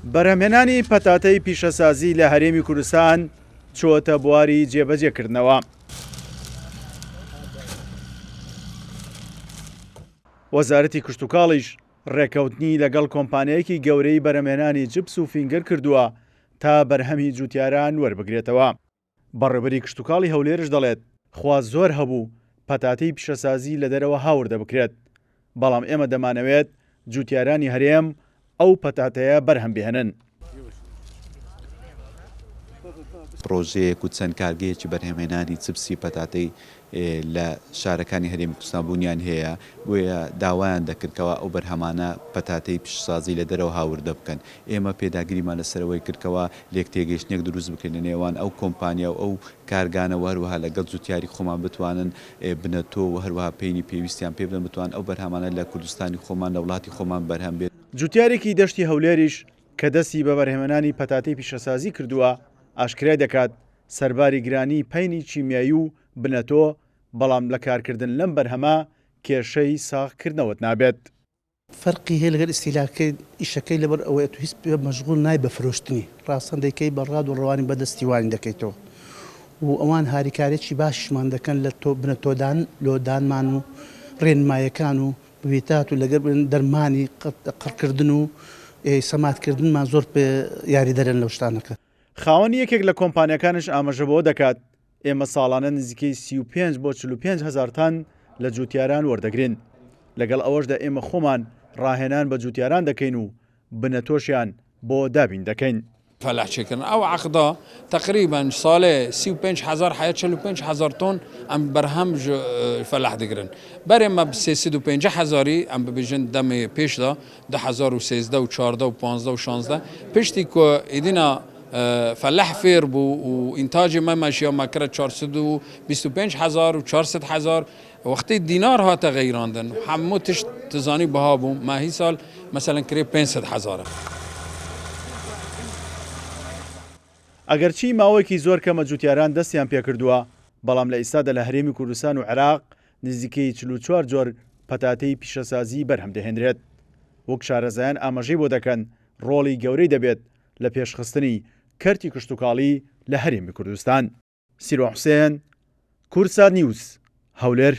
بەرهەمهێنانی پەتاتەی پیشەسازی لە هەرێمی کوردستان چووەتە بواری جێبەجێکردنەوە. وەزارەتی کشتوکاڵیش ڕێککەوتنی لەگەڵ کۆمپانیایەکی گەورەی بەرهەمهێنانی جپس و فینگەر کردووە تا بەرهەمی جووتیاران وەربگرێتەوە. بەڕێوبەری کشتوکاڵی هەولێرش دەڵێت، خواست زۆر هەبوو پەتاتەی پیشەسازی لە دەرەوە هاوردە بکرێت، بەڵام ئێمە دەمانەوێت جوتیارانی هەرێم ئەو پەتاتەیە بەرهەم بهێنن. پڕۆژەیەک و چەند کارگەیەکی بەرهەمهێنانی چپسی پەتاتەی لە شارەکانی هەرێمی کوردستان بوونیان هەیە، بۆیە داوایان دەکرد کەوا ئەو بەرهەمانە پەتاتەی پیشەسازی لە دەرەوە هاوردە بکەن. ئێمە پێداگریمان لەسەر ئەوەی کرد کەوا لێکتێگەیشتنێک دروست بکرێت لە نێوان ئەو کۆمپانیا و ئەو کارگانە و هەروەها لەگەڵ جوتیاری خۆمان بتوانن بنەتۆ و هەروەها پەینی پێویستیان پێ بدەن بتوانن ئەو بەرهەمانە لە کوردستانی خۆمان لە وڵاتی خۆمان بەرهەم بێت. جوتیارێکی دەشتی هەولێریش کە دەستی بە بەرهەمهێنانی پەتاتەی پیشەسازی کردووە، ئاشکرای دەکات، سەرباری گرانی پەینی کیمیایی و بنەتۆ، بەڵام لە کارکردن لەم بەرهەمە کێشەی ساغکردنەوەت نابێت. فەرقی هەیە لەگەل ئیستیلاکەی ئیشەکەی لەبەر ئەوەیە تو هیچ پێ مەشغول نای بە فرۆشتنی ڕاستەن دەیکەی بە ڕاد و ڕەوانی بە دەستی وانی دەکەیتەوە و ئەوان هاریکارێکی باشیشمان دەکەن لە تۆ بنە تۆدان لۆ دانمان و ڕێنمایەکان و بویتات و لەگەر دەرمانی قڕکردن و سەمات کردنمان زۆر پێ یاریدەرن لەو شتانەکە. خاوەنی یەکێک لە کۆمپانیاکانش ئاماژە بەوە دەکات، ئێمە ساڵانە نزیکەی 35 بۆ 45 هەزار تەن لە جووتیاران وەردەگرین، لەگەڵ ئەوەشدا ئێمە خۆمان ڕاهێنان بە جووتیاران دەکەین و بنەتۆشیان بۆ دابین دەکەین. فەلاح چێکردن ئەو عەقدە تەقریبەن ساڵێ 35 هەزار حەیا 45 هەزار تۆن ئەم بەرهەم ژ فەلاح دگرن بەرێ مە ب 350 هەزاری ئەم ببێژن دەمێ پێشدا 2013 و 14 و 15 و 16 پشتی کو ئیدینا فەلاح فێر بوو و ئینتاجی مە مەشیا مە کرە 425 هەزار و 400 هەزار وەختی دینار هاتە غەیراندن هەموو تشت تزانی بەها بوو مە هی سال مەسەلەن کرێ 500 هەزارە. ئەگەرچی ماوەیەکی زۆر کەمە جوتیاران دەستیان پێکردووە، بەڵام لە ئیستادا لە هەرێمی کوردستان و عێراق نزیکەی 44 جۆر پەتاتەی پیشەسازی بەرهەم دەهێنرێت. وەک شارەزایان ئاماژەی بۆ دەکەن، ڕۆڵی گەورەی دەبێت لە پێشخستنی کەرتی کشتوکاڵی لە هەرێمی کوردستان. سیروان حوسێن، کوردسات نیوز، هەولێر.